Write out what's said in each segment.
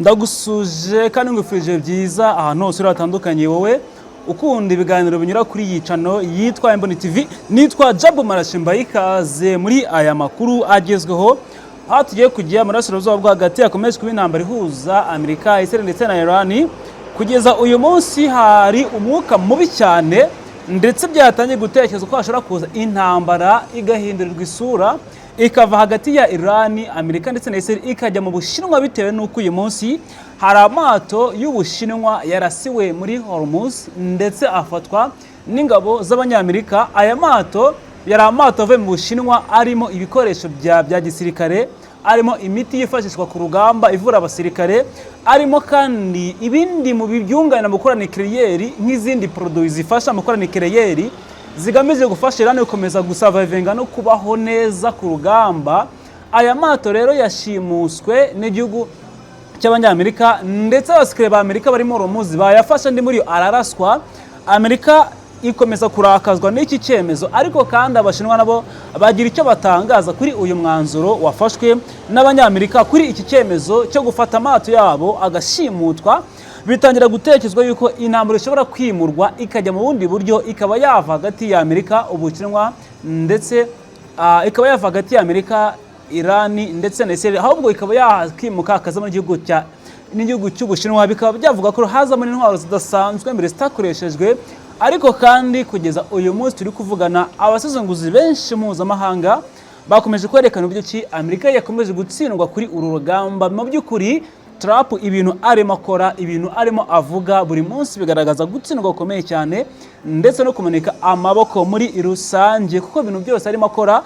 Ndagusuje kandi ngufurije byiza ahantu hose uri hatandukanye, wowe ukunda ibiganiro binyura kuri iyi channel yitwa Imboni TV. Nitwa Jabu Marashimba. Ikaze muri aya makuru agezweho, aho tugiye kujya mu burasirazuba bwo hagati hakomeje kuba intambara ihuza Amerika, Israel ndetse na Iran. Kugeza uyu munsi hari umwuka mubi cyane, ndetse byatangiye gutekerezwa ko hashobora kuza intambara igahindurirwa isura, ikava hagati ya Iran, Amerika ndetse na Israel, ikajya mu Bushinwa, bitewe n'uko uyu munsi hari amato y'Ubushinwa yarasiwe muri Hormuz ndetse afatwa n'ingabo z'Abanyamerika. Aya mato yari amato avuye mu Bushinwa, arimo ibikoresho bya gisirikare, arimo imiti yifashishwa ku rugamba ivura abasirikare, arimo kandi ibindi mu byunganira mu gukora nucléaire, nk'izindi produits zifasha mu gukora nucléaire zigamije gufasha Iran gukomeza gusurvivinga no kubaho neza ku rugamba. Aya mato rero yashimuswe n'igihugu cy'Abanyamerika, ndetse abasirikare ba Amerika barimo Hormuz bayafashe, andi muri yo araraswa. Amerika ikomeza kurakazwa n'iki cyemezo, ariko kandi Abashinwa nabo bagira icyo batangaza kuri uyu mwanzuro wafashwe n'Abanyamerika kuri iki cyemezo cyo gufata amato yabo agashimutwa. Bitangira gutekerezwa yuko intambara ishobora kwimurwa ikajya mu bundi buryo, ikaba yava hagati ya Amerika, Ubushinwa ndetse ikaba yava hagati ya Amerika, Irani ndetse na Israel, ahubwo ikaba yakimuka hakazamo n'igihugu cya n'igihugu cy'Ubushinwa. Bikaba byavuga ko hazamo n'intwaro zidasanzwe mbere zitakoreshejwe. Ariko kandi kugeza uyu munsi turi kuvugana, abasesenguzi benshi mpuzamahanga bakomeje kwerekana uburyo ki Amerika yakomeje gutsindwa kuri uru rugamba. Mu by'ukuri Trump, ibintu arimo akora, ibintu arimo avuga buri munsi, bigaragaza gutsindwa gukomeye cyane ndetse no kumanika amaboko muri rusange, kuko ibintu byose arimo akora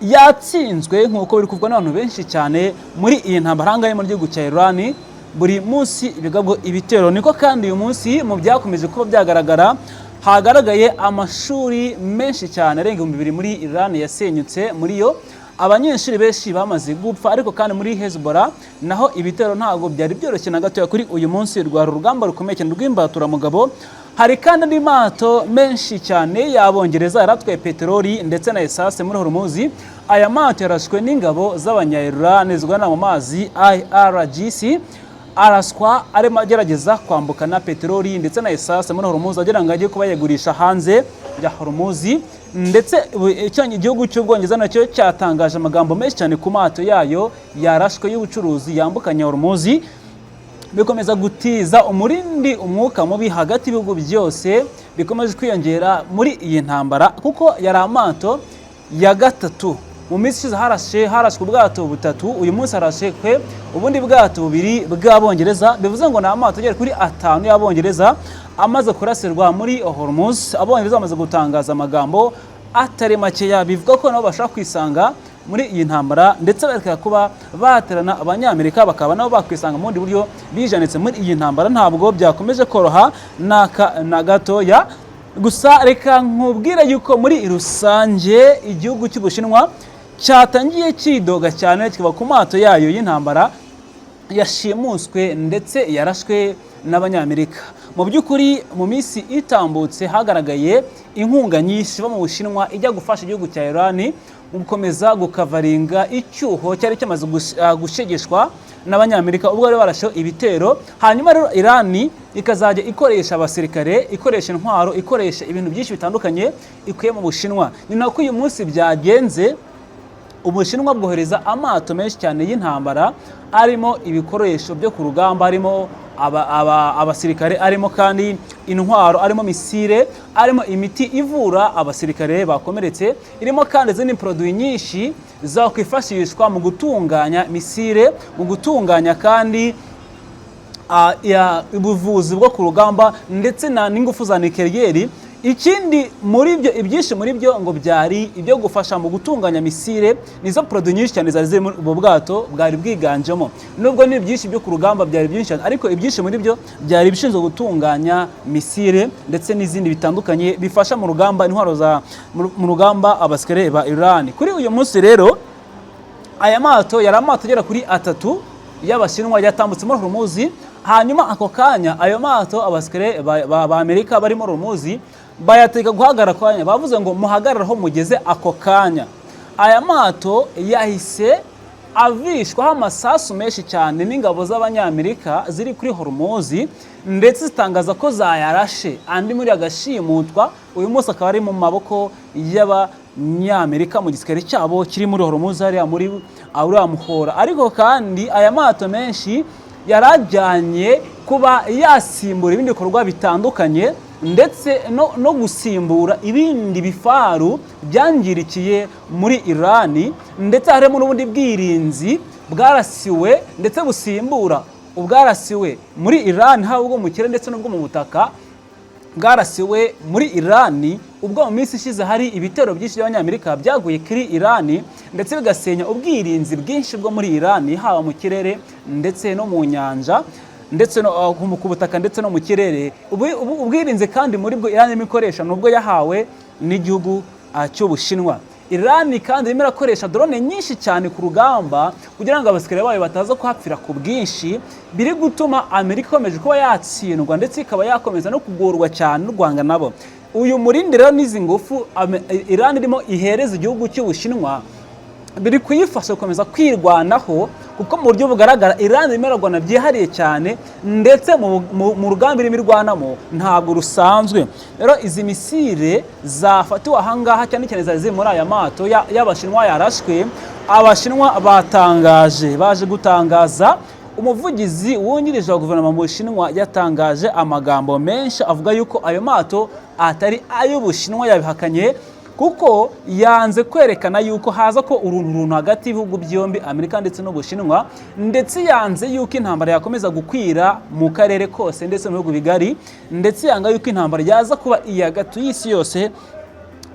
yatsinzwe, nk'uko biri kuvugwa n'abantu benshi cyane muri iyi ntambara ahangaha mu gihugu cya Iran. Buri munsi ibigabwo ibitero niko. Kandi uyu munsi mu byakomeje kuba byagaragara, hagaragaye amashuri menshi cyane arenga 2000 muri Iran yasenyutse, muri yo abanyeshuri benshi bamaze gupfa. Ariko kandi muri Hezbollah naho ibitero ntabwo byari byoroshye na gatoya. Kuri uyu munsi rwari urugamba rukomeye cyane rw'imbaturamugabo. Hari kandi andi mato menshi cyane y'Abongereza yari atwaye peteroli ndetse na essence muri Hormuz. Aya mato yarashwe n'ingabo z'Abanya-Iran zirwanira mu mazi, IRGC, araswa arimo agerageza kwambukana peteroli ndetse na essence muri Hormuz, agira ngo ajye kuba yagurisha hanze ya Hormuz. Ndetse icyo igihugu cy'Ubwongereza nacyo cyatangaje amagambo menshi cyane ku mato yayo yarashwe y'ubucuruzi yambukanya Hormuz. Bikomeza gutiza umurindi umwuka mubi hagati y'ibihugu byose bikomeje kwiyongera muri iyi ntambara, kuko yari amato ya gatatu. Mu minsi ishize harashwe ubwato butatu, uyu munsi harashwe ubundi bwato bubiri bw'Abongereza. Bivuze ngo ni amato agera kuri atanu y'Abongereza amaze kurasirwa muri Hormuz. Abongereza bamaze gutangaza amagambo atari makeya, bivuga ko nabo bashaka kwisanga muri iyi ntambara, ndetse bareka kuba baterana Abanyamerika, bakaba nabo bakwisanga mu bundi buryo bijanitse muri iyi ntambara. Ntabwo byakomeje koroha n'aka na gatoya. Gusa reka nkubwire yuko muri rusange igihugu cy'Ubushinwa cyatangiye kidoga cyane, kiba ku mato yayo y'intambara yashimuswe ndetse yarashwe n'Abanyamerika. Mu by'ukuri mu minsi itambutse hagaragaye inkunga nyinshi iva mu Bushinwa ijya gufasha igihugu cya Iran mu gukomeza gucoveringa icyuho cyari cyamaze gushegeshwa n'Abanyamerika ubwo bari barasheho ibitero. Hanyuma rero Iran ikazajya ikoresha abasirikare, ikoresha intwaro, ikoresha ibintu byinshi bitandukanye ikuye mu Bushinwa. Ni nako uyu munsi byagenze. Ubushinwa bwohereza amato menshi cyane y'intambara arimo ibikoresho byo ku rugamba, arimo abasirikare, arimo kandi intwaro, arimo missile, arimo imiti ivura abasirikare bakomeretse, irimo kandi izindi produits nyinshi zakwifashishwa mu gutunganya missile, mu gutunganya kandi ubuvuzi bwo ku rugamba, ndetse n'ingufu za nucléaire. Ikindi muri ibyo, ibyinshi muri byo ngo byari ibyo gufasha mu gutunganya missile. Nizo produits nyinshi cyane zari ziri muri ubu bwato bwari bwiganjemo. Nubwo ni byinshi byo ku rugamba byari byinshi cyane, ariko ibyinshi muri byo byari ibishinzwe gutunganya missile ndetse n'izindi bitandukanye bifasha mu rugamba, intwaro za mu rugamba abasirikare ba Iran. Kuri uyu munsi rero aya mato yari amato agera kuri atatu y'Abashinwa yatambutse muri Hormuz. Hanyuma ako kanya ayo mato, abasirikare ba Amerika bari muri Hormuz bayategeka guhagarara. Ako kanya bavuze ngo muhagarare aho mugeze. Ako kanya aya mato yahise Avishwaho amasasu menshi cyane n'ingabo z'Abanyamerika ziri kuri Hormuz, ndetse zitangaza ko zayarashe, andi muri agashimutwa. Uyu munsi akaba ari mu maboko y'Abanyamerika mu gisirikare cyabo kiri muri Hormuz, hariya muri uriya muhora. Ariko kandi aya mato menshi yarajyanye kuba yasimbura ibindi bikorwa bitandukanye, ndetse no gusimbura ibindi bifaru byangirikiye muri Irani, ndetse harimo n'ubundi bwirinzi bwarasiwe ndetse busimbura ubwarasiwe muri Irani, haba ubwo mu kirere ndetse n'ubwo mu butaka bwarasiwe muri Irani, ubwo mu minsi ishize hari ibitero byinshi by'Abanyamerika byaguye kuri Irani, ndetse bigasenya ubwirinzi bwinshi bwo muri Irani, haba mu kirere ndetse no mu nyanja, ndetse no ku butaka ndetse no mu kirere. Ubwirinzi kandi muri bwo Irani irimo ikoresha nubwo yahawe n'igihugu cy'Ubushinwa. Irani kandi irimo irakoresha drone nyinshi cyane ku rugamba kugira ngo abasirikare bayo bataza kuhapfira ku bwinshi, biri gutuma Amerika ikomeje kuba yatsindwa, ndetse ikaba yakomeza no kugorwa cyane n'u Rwanda nabo. Uyu murindi rero n'izi ngufu Irani irimo ihereza igihugu cy'Ubushinwa biri kuyifasha gukomeza kwirwanaho, kuko mu buryo bugaragara Iran irimo irarwana byihariye cyane, ndetse mu rugamba irimo irwanamo ntabwo rusanzwe. Rero izi misile zafatiwe ahangaha, cyane cyane zari ziri muri aya mato y'Abashinwa yarashwe, Abashinwa batangaje, baje gutangaza, umuvugizi wungirije wa guverinoma mu Bushinwa yatangaje amagambo menshi avuga yuko ayo mato atari ay'Ubushinwa. Yabihakanye kuko yanze kwerekana yuko haza ko uruntu runtu hagati y'ibihugu byombi, Amerika ndetse n'Ubushinwa, ndetse yanze yuko intambara yakomeza gukwira mu karere kose ndetse mu bihugu bigari, ndetse yanga yuko intambara yaza kuba iya gato y'isi yose,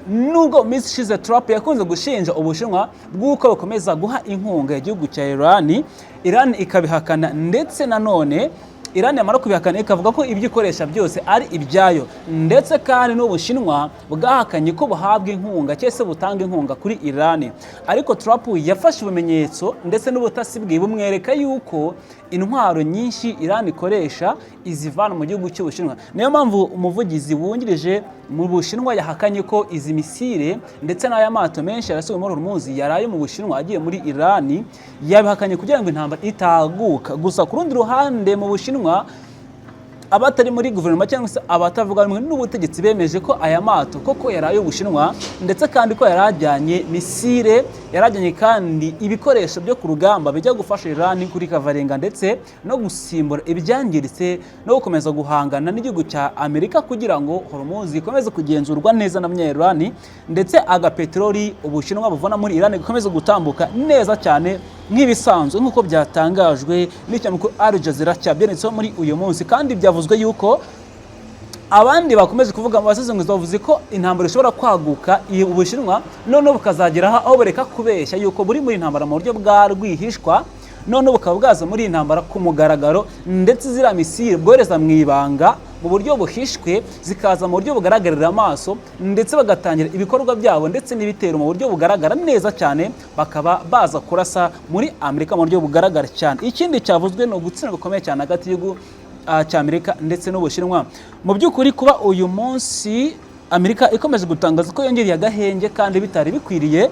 nubwo mu minsi ishize Trump yakunze gushinja Ubushinwa bw'uko bukomeza guha inkunga igihugu cya Iran, Iran ikabihakana, ndetse nanone Iran yamara kubihakana ikavuga ko ibyo ikoresha byose ari ibyayo. Ndetse kandi n'Ubushinwa bwahakanye ko buhabwa inkunga cyangwa se butanga inkunga kuri Iran. Ariko Trump yafashe ibimenyetso ndetse n'ubutasi bwe bumwereka yuko intwaro nyinshi Iran ikoresha izivana mu gihugu cy'Ubushinwa. Niyo mpamvu umuvugizi wungirije mu Bushinwa yahakanye ko izi misile ndetse n'aya mato menshi yarasiwe muri Hormuz yaraye mu Bushinwa agiye muri Iran. Yabihakanye kugira ngo intambara itaguka. Gusa ku rundi ruhande, mu Bushinwa, abatari muri guverinoma cyangwa se abatavuga rumwe n'ubutegetsi bemeje ko aya mato koko yari ay'Ubushinwa, ndetse kandi ko yari ajyanye misile, yari ajyanye kandi ibikoresho byo ku rugamba bijya gufasha Iran kuri kavarenga, ndetse no gusimbura ibyangiritse no gukomeza guhangana n'igihugu cya Amerika, kugira ngo Hormuz ikomeze kugenzurwa neza na Iran, ndetse agapeteroli Ubushinwa buvana muri Iran gakomeze gutambuka neza cyane nk'ibisanzwe, nk'uko byatangajwe n'ikinyamakuru Al Jazeera cyabyanditseho muri uyu munsi. Kandi byavuzwe yuko abandi bakomeje kuvuga mu basesenguzi bavuze ko intambara ishobora kwaguka, Ubushinwa noneho bukazagera aho bureka kubeshya yuko buri muri intambara mu buryo bwa rwihishwa, noneho bukaba bwaza muri iyi ntambara ku mugaragaro, ndetse ziriya misile bwohereza mu ibanga mu buryo buhishwe zikaza mu buryo bugaragarira amaso, ndetse bagatangira ibikorwa byabo ndetse n'ibitero mu buryo bugaragara neza cyane, bakaba baza kurasa muri Amerika mu buryo bugaragara cyane. Ikindi cyavuzwe ni ugutsinda gukomeye cyane hagati y'igihugu cya Amerika ndetse n'Ubushinwa. Mu by'ukuri, kuba uyu munsi Amerika ikomeje gutangaza ko yongereye agahenge kandi bitari bikwiriye,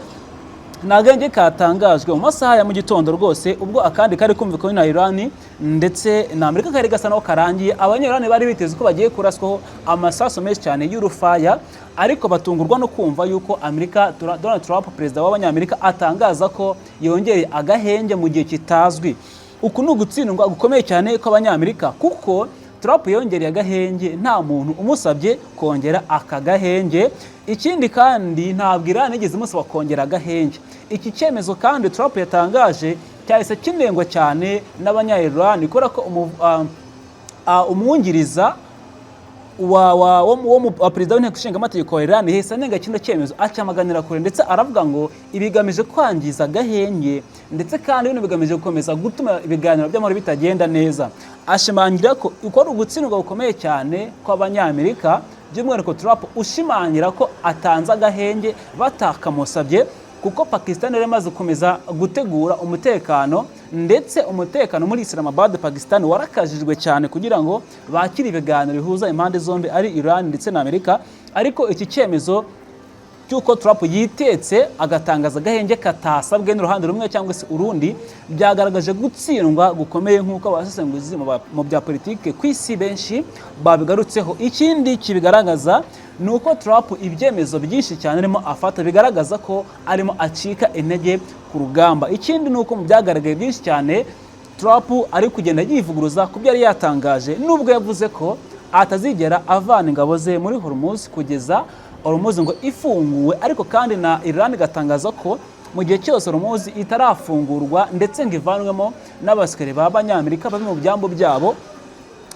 ni agahenge katangajwe mu masaha ya mu gitondo rwose, ubwo akandi kari kumvikana na Iran ndetse na Amerika kari gasa naho karangiye. Abanya-Iran bari biteze ko bagiye kuraswaho amasasu menshi cyane y'urufaya, ariko batungurwa no kumva yuko Amerika, Donald Trump, perezida w'Abanyamerika, atangaza ko yongereye agahenge mu gihe kitazwi. Uku ni ugutsindwa gukomeye cyane kw'Abanyamerika, kuko Trump yongereye agahenge nta muntu umusabye kongera aka gahenge. Ikindi kandi, ntabwo Iran yigeze imusaba kongera agahenge. Iki cyemezo kandi Trump yatangaje cyahise kinengwa cyane n'Abanya-Iran, kubera ko umwungiriza wa perezida w'inteko ishinga amategeko wa Iran yahise anenga kino cyemezo, acyamaganira kure, ndetse aravuga ngo ibigamije kwangiza agahenge, ndetse kandi bino bigamije gukomeza gutuma ibiganiro by'amahoro bitagenda neza. Ashimangira ko uko ari ugutsindwa gukomeye cyane kw'Abanyamerika, by'umwihariko Trump ushimangira ko atanze agahenge batakamusabye, kuko Pakistan yari imaze gukomeza gutegura umutekano, ndetse umutekano muri Islamabad, Pakistan, warakajijwe cyane kugira ngo bakire ibiganiro bihuza impande zombi, ari Iran ndetse na Amerika. Ariko iki cyemezo cy'uko Trump yitetse agatangaza agahenge katasabwe n'uruhande rumwe cyangwa se urundi, byagaragaje gutsindwa gukomeye, nk'uko abasesenguzi mu bya politike ku isi benshi babigarutseho. Ikindi kibigaragaza ni uko Trump ibyemezo byinshi cyane arimo afata bigaragaza ko arimo acika intege ku rugamba. Ikindi ni uko mu byagaragaye byinshi cyane, Trump ari kugenda yivuguruza ku byo yari yatangaje, nubwo yavuze ko atazigera avana ingabo ze muri Hormuz kugeza Hormuz ngo ifunguwe, ariko kandi na Iran igatangaza ko mu gihe cyose Hormuz itarafungurwa ndetse ngo ivanwemo n'abasikari b'Abanyamerika bari mu byambu byabo,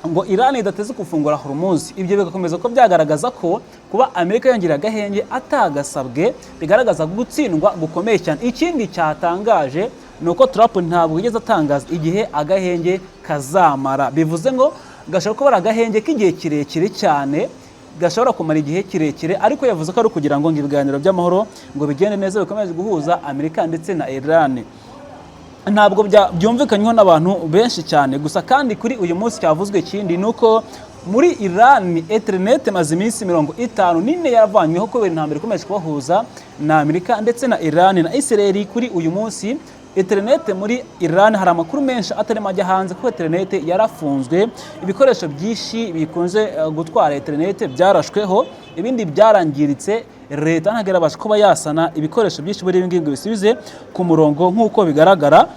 ngo Iran idateze gufungura Hormuz. Ibyo bigakomeza ko byagaragaza ko kuba Amerika yongera agahenge atagasabwe bigaragaza gutsindwa gukomeye cyane. Ikindi cyatangaje ni uko Trump ntabwo yigeze atangaza igihe agahenge kazamara, bivuze ngo gashobora kuba ari agahenge k'igihe kirekire cyane, gashobora kumara igihe kirekire, ariko yavuze ko ari ukugira ngo ibiganiro by'amahoro ngo bigende neza, bikomeze guhuza Amerika ndetse na Iran. Ntabwo byumvikanyweho n'abantu benshi cyane. Gusa kandi kuri uyu munsi cyavuzwe ikindi ni uko muri Iran internet maze iminsi 54 yaravanyweho kubera intambara ikomeje kubahuza na Amerika ndetse na Iran na Israel. Kuri uyu munsi internet muri Iran hari amakuru menshi atarimo ajya hanze kuko internet yarafunzwe, ibikoresho byinshi bikunze gutwara internet byarashweho, ibindi byarangiritse. Leta ntabwo irabasha kuba yasana ibikoresho byinshi muri ibi ngibi ngo bisubize ku murongo nk'uko bigaragara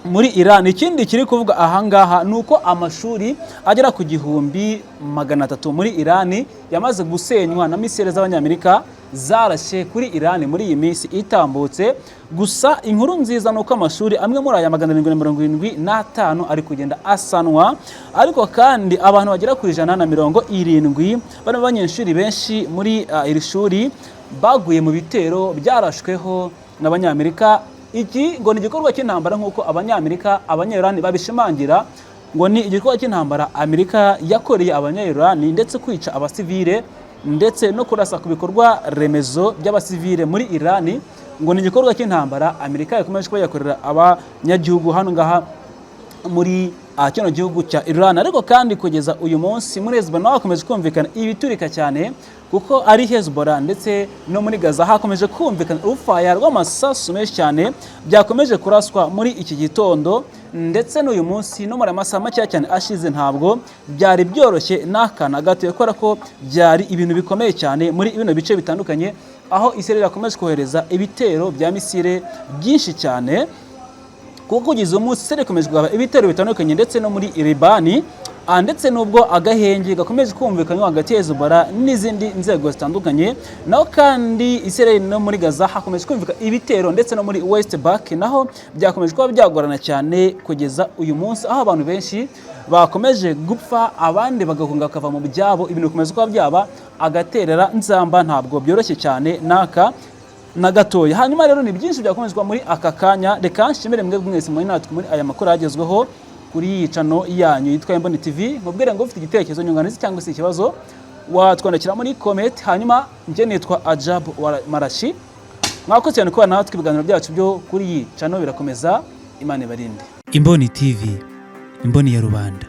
muri Iran. Ikindi kiri kuvuga ahangaha ni uko amashuri agera ku 1300 muri Iran yamaze gusenywa na misile z'Abanyamerika zarashe kuri Iran muri iyi minsi itambutse. Gusa inkuru nziza ni uko amashuri amwe muri aya 775 ari kugenda asanwa, ariko kandi abantu bagera ku 170 barimo abanyeshuri benshi muri iri shuri baguye mu bitero byarashweho n'Abanyamerika. Iki ngo ni igikorwa cy'intambara, nk'uko Abanyamerika, Abanyayirani babishimangira, ngo ni igikorwa cy'intambara Amerika yakoreye Abanyayirani, ndetse kwica abasivile ndetse no kurasa ku bikorwa remezo by'abasivile muri Irani, ngo ni igikorwa cy'intambara Amerika yakomeje kuba yakorera abanyagihugu hano ngaha muri kino gihugu cya Iran. Ariko kandi kugeza uyu munsi muri Hezbollah naho hakomeje kumvikana ibiturika cyane, kuko ari Hezbollah ndetse no muri Gaza hakomeje kumvikana urufaya rw'amasasu menshi cyane byakomeje kuraswa muri iki gitondo ndetse n'uyu munsi no muri aya masaha makeya cyane ashize. Ntabwo byari byoroshye n'aka na gato, kubera ko byari ibintu bikomeye cyane muri bino bice bitandukanye, aho Israel yakomeje kohereza ibitero bya misile byinshi cyane, kuko kugeza uyu munsi Israel ikomeje kugaba ibitero bitandukanye ndetse no muri Libani. Ndetse n'ubwo agahenge gakomeje kumvikana hagati ya Hezbollah n'izindi nzego zitandukanye, naho kandi Israel no muri Gaza hakomeje kumvikana ibitero, ndetse no muri West Bank naho byakomeje kuba byagorana cyane kugeza uyu munsi, aho abantu benshi bakomeje gupfa, abandi bagahunga bakava mu byabo, ibintu bikomeza kuba byaba agaterera nzamba. Ntabwo byoroshye cyane n'aka na gatoya. Hanyuma rero ni byinshi byakomezwa muri aka kanya. Reka nshimire mwebwe mwese muri natwe muri aya makuru agezweho kuri iyi channel yanyu yitwa Imboni TV. Mubwire ngo ufite igitekerezo, nyunganizi cyangwa se ikibazo, watwandikira muri comment. Hanyuma njye nitwa Ajab Marashi. Mwakoze cyane kuba natwe. Ibiganiro byacu byo kuri iyi channel birakomeza. Imana ibarinde. Imboni TV, imboni ya rubanda.